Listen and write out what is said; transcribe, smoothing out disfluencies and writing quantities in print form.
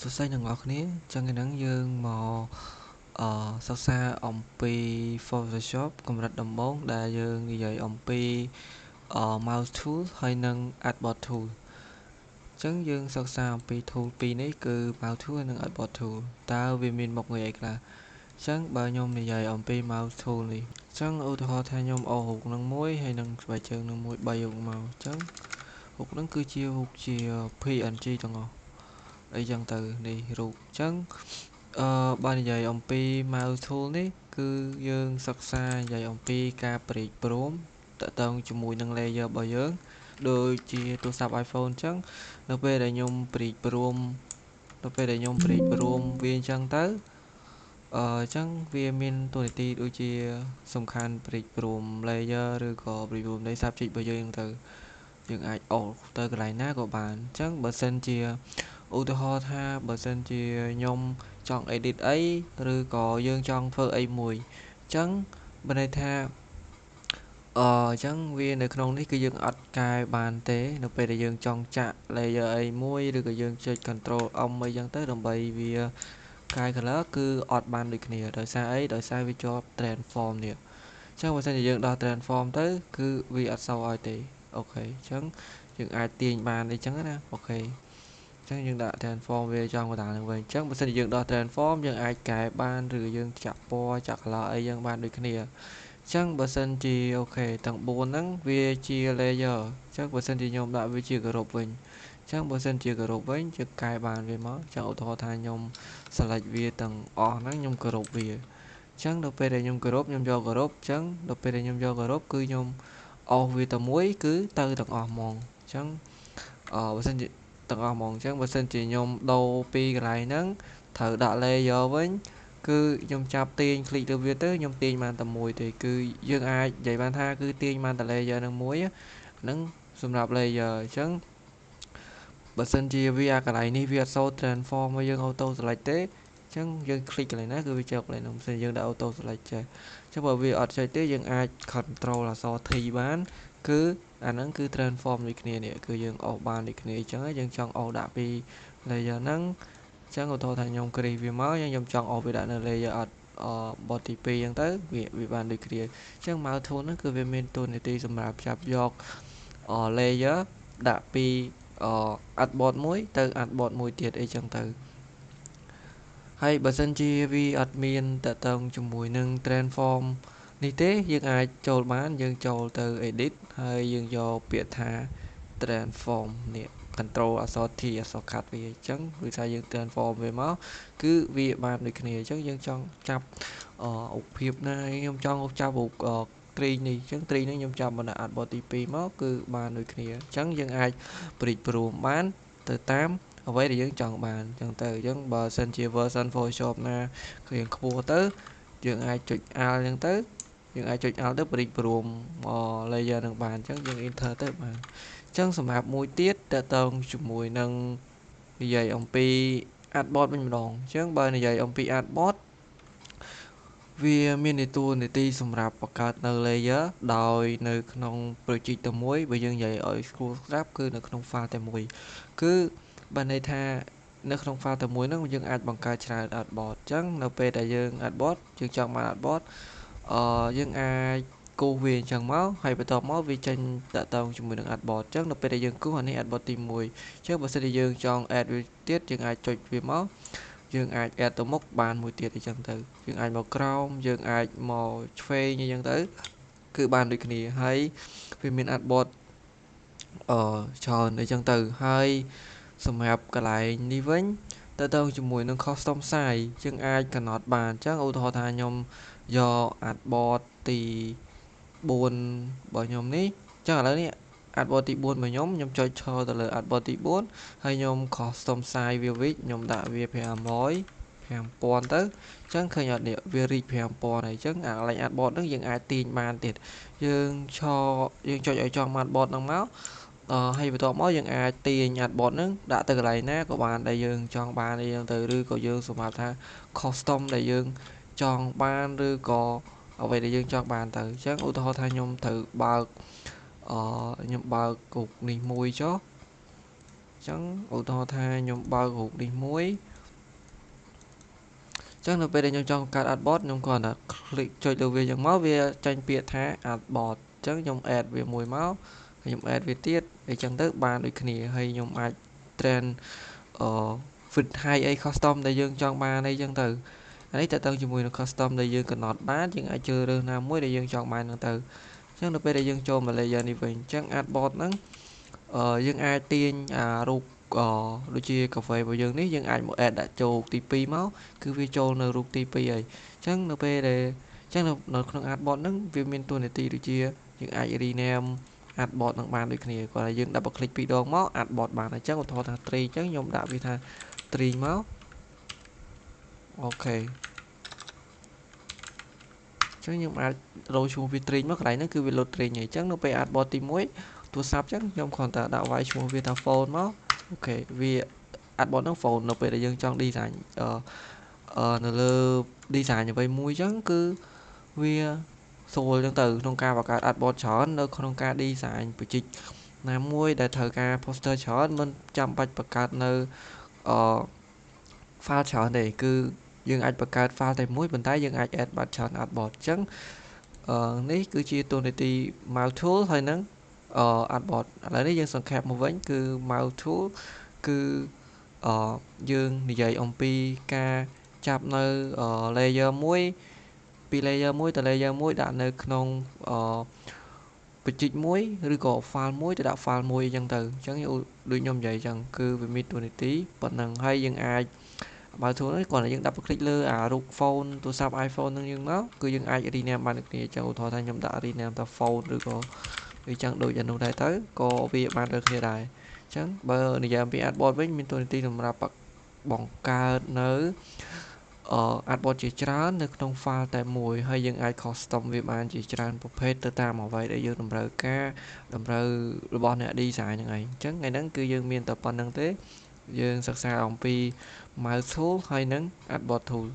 សួស្តីអ្នកទាំងអស់គ្នាចឹងថ្ងៃហ្នឹងយើងមកសិក្សាអំពី Photoshop កម្រិតដំបូងដែលយើងនិយាយអំពី Mouse Tool ហើយនិង Artboard Tool អញ្ចឹងយើងសិក្សាអំពី tool ពីរនេះគឺ Mouse Tool និង Artboard Tool តើវាមានមុខងារអីខ្លះអញ្ចឹងបើខ្ញុំនិយាយអំពី Mouse Tool នេះអញ្ចឹងឧទាហរណ៍ថាខ្ញុំអូសរូបនឹងមួយហើយនឹងស្បែកជើងនឹងមួយ3រូបមកអញ្ចឹងរូបហ្នឹងគឺជារូបជា PNG ទាំងអស់អីចឹងទៅនេះរូបអញ្ចឹងបើនិយាយអំពី Mouse Tool នេះគឺយើងសិក្សានិយាយអំពីការព្រីកព្រមតកតងជាមួយនឹង layer របស់យើងដូចជាទូរស័ព្ទ iPhone អញ្ចឹងនៅពេលដែលខ្ញុំព្រីកព្រមនៅពេលដែលខ្ញុំព្រីកព្រមវាអញ្ចឹងទៅអញ្ចឹងវាមានតួនាទីដូចជាសំខាន់ព្រីកព្រម layer ឬក៏ព្រីកព្រមនៃ subject របស់យើងទៅយើងអាចអូសទៅកន្លែងណាក៏បានអញ្ចឹងបើសិនជាឧទាហរណ៍ថាបើសិនជាខ្ញុំចង់ edit អីឬក៏យើងចង់ធ្វើអីមួយអញ្ចឹងបើន័យថាអញ្ចឹងវានៅក្នុងនេះគឺយើងអត់កែបានទេនៅពេលដែលយើងចង់ចាក់ layer អីមួយឬក៏យើងចុច control M អីចឹងទៅដើម្បីវាកែ color គឺអត់បានដូចគ្នាដោយសារអីដោយសារវាជាប់ transform នេះអញ្ចឹងបើសិនជាយើងដោះ transform ទៅគឺវាអត់សូវឲ្យទេOK អញ្ចឹងយើងអាចទាញបានអីចឹងណាOK អញ្ចឹងយើងដាក់ transform វាចំកណ្ដាលនឹងវិញអញ្ចឹងបើសិនជាយើងដោះ transform យើងអាចកែបានឬយើងចាក់ពណ៌ចាក់ color អីយើងបានដូចគ្នាអញ្ចឹងបើសិនជាOK ទាំង4ហ្នឹងវាជា layer អញ្ចឹងបើសិនជាខ្ញុំដាក់វាជា group វិញអញ្ចឹងបើសិនជា group វិញយើងកែបានវាមកអញ្ចឹងឧទាហរណ៍ថាខ្ញុំ select វាទាំងអស់ហ្នឹងខ្ញុំ group វាអញ្ចឹងដល់ពេលដែលខ្ញុំ group ខ្ញុំយក group អញ្ចឹងដល់ពេលដែលខ្ញុំយក group គឺខ្ញុំអូសវាតែមួយគឺទៅទាំងអស់ហ្មងអញ្ចឹងបើសិនជាទាំងអស់ហ្មងអញ្ចឹងបើសិនជាខ្ញុំដូរពីកន្លែងហ្នឹងត្រូវដាក់ layer វិញគឺខ្ញុំចាប់ទាញ click លើវាទៅខ្ញុំទាញបានតែមួយទេគឺយើងអាចនិយាយបានថាគឺទាញបានតែ layer នឹងមួយហ្នឹងសម្រាប់ layer អញ្ចឹងបើសិនជាវាអាកន្លែងនេះវាអត់សូ transform ឲ្យយើង auto select ទេអញ្ចឹងយើង click កន្លែងណាគឺវាជាប់កន្លែងហ្នឹងបើសិនយើងដាក់ auto select ចេះអញ្ចឹងបើវាអត់ចេញទេយើងអាច control អក្សរ T បានគឺអាហ្នឹងគឺ transform ដូចគ្នានេះគឺយើងអូសបានដូចគ្នាអញ្ចឹងយើងចង់អូសដាក់ពី layer ហ្នឹងអញ្ចឹងឧទាហរណ៍ថាខ្ញុំគ្រីសវាមកខ្ញុំចង់អូសវាដាក់នៅ layer អត់បទទី2អញ្ចឹងទៅវាវាបានដូចគ្នាអញ្ចឹង mouse tool ហ្នឹងគឺវាមានតួនាទីសម្រាប់ចាប់យក layer ដាក់ពី artboard មួយទៅ artboard មួយទៀតអីចឹងទៅហើយបើសិនជាវាអត់មានតកតងជាមួយនឹង transform នេះទេយើងអាចចូលបានយើងចូលទៅ edit ហើយយើងយកពាក្យថា transform នេះ control អក្សរ T អក្សរកាត់វាអញ្ចឹងគឺថាយើង transform វាមកគឺវាបានដូចគ្នាអញ្ចឹងយើងចង់ចាប់រូបភាពណាខ្ញុំចង់ចាប់រូបត្រីនេះអញ្ចឹងត្រីនេះខ្ញុំចាប់បណ្ដាក់ artboard ទី2មកគឺបានដូចគ្នាអញ្ចឹងយើងអាចព្រិចព្រមបានទៅតាមអ្វីដែលយើងចង់បានអញ្ចឹងទៅអញ្ចឹងបើសិនជា version Photoshop ណារៀងខ្ពស់ទៅយើងអាចចុច Alt អញ្ចឹងទៅយើងអាចចុច Alt ទៅព្រិចព្រម layer នឹងបានអញ្ចឹងយើង enter ទៅបានអញ្ចឹងសម្រាប់មួយទៀតតកតងជាមួយនឹងនិយាយអំពី artboard វិញម្ដងអញ្ចឹងបើនិយាយអំពី artboard វាមានតួនាទីសម្រាប់បង្កើតនៅ layer ដោយនៅក្នុង project តែមួយបើយើងនិយាយឲ្យស្រួលស្ដាប់គឺនៅក្នុង file តែមួយគឺបានន័យថានៅក្នុង file តែមួយហ្នឹងយើងអាចបង្កើតច្រើន artboard អញ្ចឹងនៅពេលដែលយើង artboard យើងចង់បាន artboard យើងអាចគូសវាអញ្ចឹងមកហើយបន្ទាប់មកវាចេញតាក់ទងជាមួយនឹង artboard អញ្ចឹងនៅពេលដែលយើងគូសអានេះ artboard ទី1អញ្ចឹងបើសិនជាយើងចង់ add វាទៀតយើងអាចចុចវាមកយើងអាច add ទៅមុខបានមួយទៀតអញ្ចឹងទៅយើងអាចមកក្រោមយើងអាចមកឆ្វេងអញ្ចឹងទៅគឺបានដូចគ្នាហើយវាមាន artboard ច្រើនអីចឹងទៅហើយសម្រាប់កន្លែងនេះវិញតើតើជាមួយនឹង custom size យើងអាចកំណត់បានអញ្ចឹងឧទាហរណ៍ថាខ្ញុំយក artboard ទី4របស់ខ្ញុំនេះអញ្ចឹងឥឡូវនេះ artboard ទី4របស់ខ្ញុំខ្ញុំចុចឈរទៅលើ artboard ទី4ហើយខ្ញុំ custom size វាវិញខ្ញុំដាក់វា500 5000ទៅអញ្ចឹងឃើញអត់នេះវារីក5000ហើយអញ្ចឹងអាកន្លែង artboard ហ្នឹងយើងអាចទាញបានទៀតយើងឈរយើងចុចឲ្យចំ artboard ហ្នឹងមកហើយបន្ទាប់មកយើងអាចទាញ artboard ហ្នឹងដាក់ទៅកន្លែងណាក៏បានដែលយើងចង់បានអីចឹងទៅឬក៏យើងសម្រាប់ថា custom ដែលយើងចង់បានឬក៏អ្វីដែលយើងចង់បានទៅអញ្ចឹងឧទាហរណ៍ថាខ្ញុំត្រូវបើកខ្ញុំបើករូបនេះមួយចុះអញ្ចឹងឧទាហរណ៍ថាខ្ញុំបើករូបនេះមួយ ចឹងនៅពេលដែលខ្ញុំចង់បង្កើត artboard ខ្ញុំគ្រាន់តែ click ចុចលើវាចឹងមកវាចេញពាក្យថា artboard ចឹងខ្ញុំ add វាមួយមកខ្ញុំ add វាទៀតអីចឹងទៅបានដូចគ្នាហើយខ្ញុំអាច trend អឺ fit height អី custom ដែលយើងចង់បានអីចឹងទៅអានេះតើតើជាមួយនឹង custom ដែលយើងកំណត់បានយើងអាចជ្រើសរើសណាមួយដែលយើងចង់បានហ្នឹងទៅអញ្ចឹងនៅពេលដែលយើងចូលមក layer នេះវិញអញ្ចឹង artboard ហ្នឹងអឺយើងអាចទាញអារូបអដូចជាកាហ្វេរបស់យើងនេះយើងអាចមក add ដាក់ចូលទី2មកគឺវាចូលនៅរូបទី2ហើយអញ្ចឹងនៅពេលដែលអញ្ចឹងនៅក្នុង artboard ហ្នឹងវាមានតួនាទីដូចជាយើងអាច rename artboard នឹងបានដូចគ្នាគាត់ថាយើង double click ពីរដងមក artboard បានអញ្ចឹងឧទាហរណ៍ថា tree អញ្ចឹងខ្ញុំដាក់វាថា tree មក OK ចឹងខ្ញុំអាចរកឈ្មោះវា tree មកកន្លែងហ្នឹងគឺវា load tree ហើយអញ្ចឹងនៅពេល artboard ទី1ទូរស័ព្ទអញ្ចឹងខ្ញុំគ្រាន់តែដាក់វាយឈ្មោះវាថា phone មក OK វា artboard ហ្នឹង phone នៅពេលដែលយើងចង់ design អឺនៅលើ design អ្វីមួយអញ្ចឹងគឺវាស្រួលចឹងទៅក្នុងការបង្កើត artboard ច្រើននៅក្នុងការ design បច្ចេកណាមួយដែលត្រូវការ poster ច្រើនមិនចាំបាច់បង្កើតនៅអឺ file ច្រើនទេគឺយើងអាចបង្កើត file តែមួយប៉ុន្តែយើងអាច add បាត់ច្រើន artboard អញ្ចឹងអឺនេះគឺជាតួនាទី Move tool ហើយនឹងអឺ artboard ឥឡូវនេះយើងសង្ខេបមកវិញគឺ Move tool គឺអឺយើងនិយាយអំពីការចាប់នៅ layer មួយពី layer មួយទៅ layer មួយដាក់នៅក្នុងអឺបច្ចេកមួយឬក៏ file មួយទៅដាក់ file មួយអញ្ចឹងទៅអញ្ចឹងដូចខ្ញុំនិយាយអញ្ចឹងគឺវាមានតួនាទីប៉ុណ្ណឹងហើយយើងអាចបើ tool នេះគ្រាន់តែយើង double click លើអារូប phone ទូរស័ព្ទ iPhone នឹងយើងមកគឺយើងអាច rename បានដូចគ្នាអញ្ចឹងឧទាហរណ៍ថាខ្ញុំដាក់ rename ទៅ phone ឬក៏អញ្ចឹងដូចអានោះដែរទៅក៏វាបានដូចគ្នាដែរអញ្ចឹងបើនិយាយអំពី artboard វិញមានតួនាទីសម្រាប់បង្កើតនៅអឺ artboard ជាច្រើននៅក្នុង file តែមួយហើយយើងអាច custom វាបានជាច្រើនប្រភេទទៅតាមអ្វីដែលយើងតម្រូវការតម្រូវរបស់អ្នក design ហ្នឹងឯងអញ្ចឹងថ្ងៃហ្នឹងគឺយើងមានតែប៉ុណ្្នឹងទេយើងសិក្សាអំពី Move tool ហើយនិង Artboard tool។